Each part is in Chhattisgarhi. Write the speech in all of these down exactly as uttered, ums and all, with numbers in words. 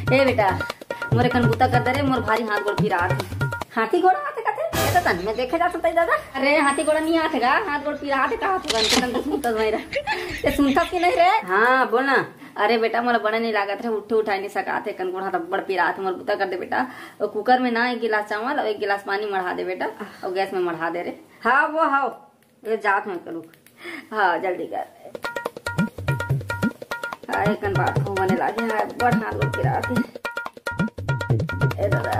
ए बेटा, मोर एकन बूता कर दे रे, मोर भारी हाथ गोड़ पिरात हे। हाथी घोड़ा आथे कथे? ए तो तन में देखे जात होता दादा। अरे हाथी घोड़ा नहीं आथे गा, हाथ गोड़ पिरात हे कहा तो तन के तन तो सुनता नहीं रे। ये सुनता कि नहीं रे? हाँ बोल ना। अरे बेटा मोला बने नहीं लागत रे, उठे उठाए नहीं सकात हे, कन गोड़ हाथ अब्बड़ पिरात हे, मोर बूता कर दे बेटा। वो कुकर में ना एक गिलास चावल और एक गिलास पानी मढ़ा दे बेटा, और गैस में मढ़ा दे रे। हाँ वो हाँ, ये जात में करूँ। हाँ जल्दी कर। हाँ एक कन बात को बने लागे, हाँ बड़ हाथ गोड़ पिरात हे। ए दादा।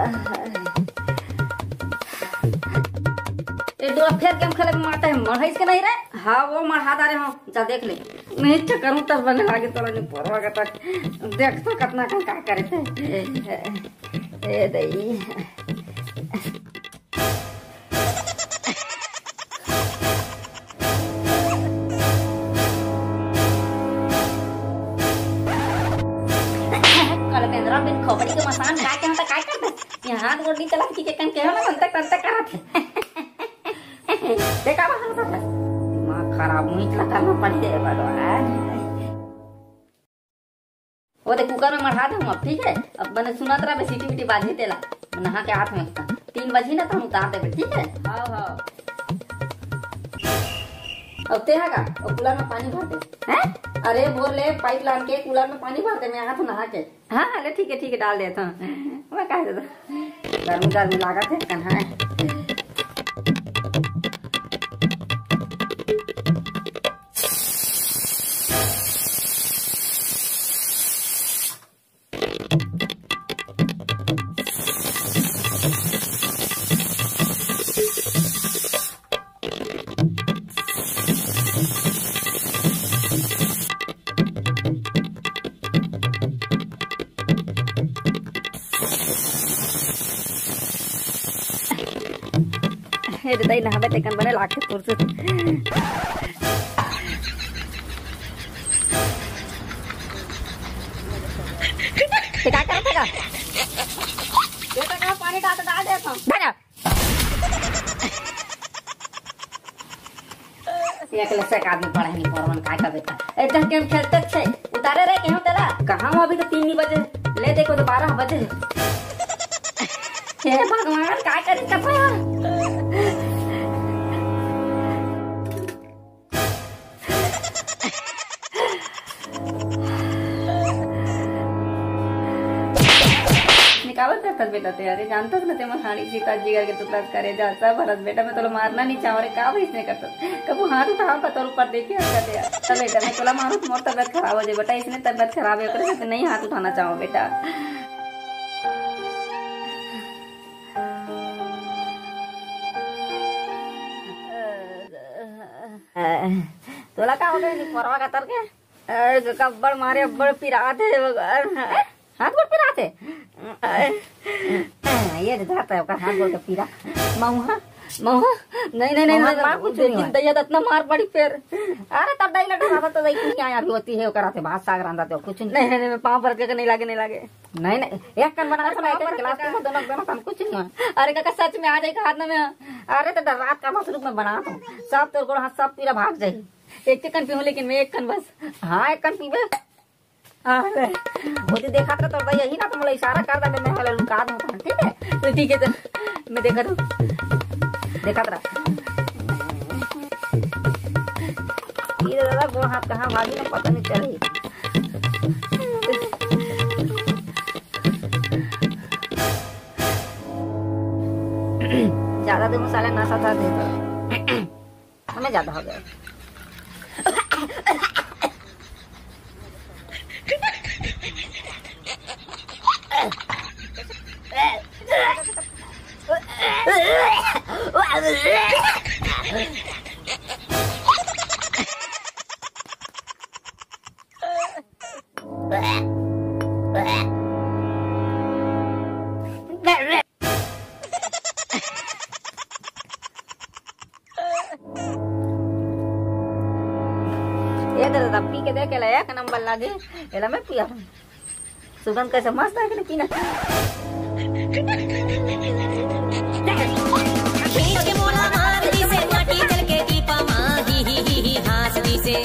ए दो फेर गेम खेले में मारता है, मढ़ाइस के नहीं रे? हाँ वो मढ़ा दारे हो, जा देख ले। नहीं तो करूँ तब बने लागे तोला नहीं परवा का तक। देख तो कितना का, का करे थे। ए दई। कल तेंदरा बिन खोपड़ी के मसान काय के होता, काय करते? ये हाथ गोड़ नहीं चला कि के कन के हो ना, तंतक तंतक करत हे। देखा बा हम सब। दिमाग खराब, मुई इतना करना पड़ी रे भगवान। वो दे कुकर में मढ़ा दे हम अब, ठीक है? अब बने सुनत रहा बे, सीटी वीटी बाजी तेला। नहा के हाथ में तीन बजी ना तो हम उतार देबे, ठीक है? हाँ हाँ। अब ते हा का, वो कूलर में पानी भर दे। हैं? अरे बोल ले, पाइप लान के कूलर में पानी भर दे, मैं हाथ नहा के। हाँ हाँ ले, ठीक है ठीक है, डाल देता हूँ। मैं कह देता, गर्मी गर्मी लागत है कन्हा। हे रे दाई, नहाबे तेकन बने लागथे फुरसुत। ते का करत हे का? ये तो का पानी डाल, डाल देत हूँ। धरा। एक ले से एक आदमी पढ़े नहीं, परवन काय का बेटा। ए, तह गेम खेलते छे। उतारे रे, केहू तेला। कहाँ हो, अभी तो तीन नहीं बजे। ले देखो तो बारह बजे। हे भगवान, काय करे का पया? निकावत रहत बेटा ते, अरे जानत ना ते, मोर हाड़ी सीता जिगर के टुकड़ा, करेजा सब हरत बेटा, मैं तोला मारना नहीं चाहूँ रे, का वइसने करत? कभू हाथ उठाओ का तोर ऊपर देखे हरत यार। चल बेटा, मैं तोला मारूँ तो मोर तबियत खराब हो जाए बेटा, इसने तबियत खराब है, ओकरे से नहीं हाथ उठाना चाहूँ बेटा। तोला का हो गए, परवा का तर के? अरे, कब्बड़ मारे, अब्बड़ पिरात हे, मगर हाथ गोड़ पिरात हे। ये तो जाता है, ओकर हाथ गोड़ के पीरा। मऊहा, मऊहा, नहीं, नहीं, नहीं, मऊहा नहीं, मार कुछ नहीं हुआ। दैया तो इतना मार पड़ी फिर। अरे, तब डाई लगा रहा था, तो दाई कुछ नहीं आया, अभी होती है, ओकर हाथे भात साग रांधा तो कुछ नहीं। नहीं, नहीं, नहीं, मैं पाँव पर के नहीं लागे, नहीं लागे। नहीं, नहीं, एक कन बना था, मैं एक गिलास पीऊँ, दोनों, दोनों कन कुछ नहीं हुआ। अरे काका, सच में आ जाए हाथ ना में। अरे, तो डर रात का बस रुक, मैं बना दूँ। सब तोर गोड़ हाथ, सब पीरा भाग जाए। एक कन पीहूँ, लेकिन मैं एक कन बस। हाँ, एक कन पीबे। हाँ, ले। वो तो देखा था तोर दाई यही ना, तो मोला इशारा कर दे, मैं हला लुका दूँ, ठीक है? तो ठीक है, तो मैं देखा था, देखा था। ये दादा, गोड़ हाथ कहाँ भागी ना, पता नहीं चले। ज्यादा दे मसाला नशा था दे तो। हमें ज्यादा हो गया। ये तो दादा पी के देख, एला एक नंबर लागे, एला मैं पिया। सुगंध कैसे मस्त है कि ना? खींच के मोला मार दिसे माटी जल के दीपा मा, ही, ही, ही, ही, हाँस दिसे।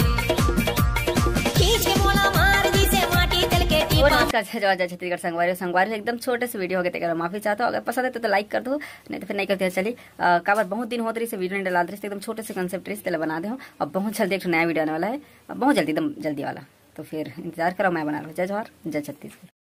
खींच के मोला मार दिसे माटी जल के दीपा मा। जय जोहार, जय छत्तीसगढ़ संगवारी हो। संगवारी हो, एकदम छोटे से वीडियो हो गे, तेकर माफी चाहत हों। अगर पसंद हे तो, तो लाइक कर दो, नहीं तो फिर नहीं करते, चली। अ, काबर बहुत दिन होत रहिस वीडियो नहीं डलात रहिस, एकदम छोटे से कॉन्सेप्ट रहिस, तेला बना दे हों। अब बहुत जल्दी एक ठो नया वीडियो आने वाला है, अब बहुत जल्दी, एकदम जल्दी वाला। तो फिर इंतजार करो, मैं बना लूँ। जय जोहार, जय छत्तीसगढ़।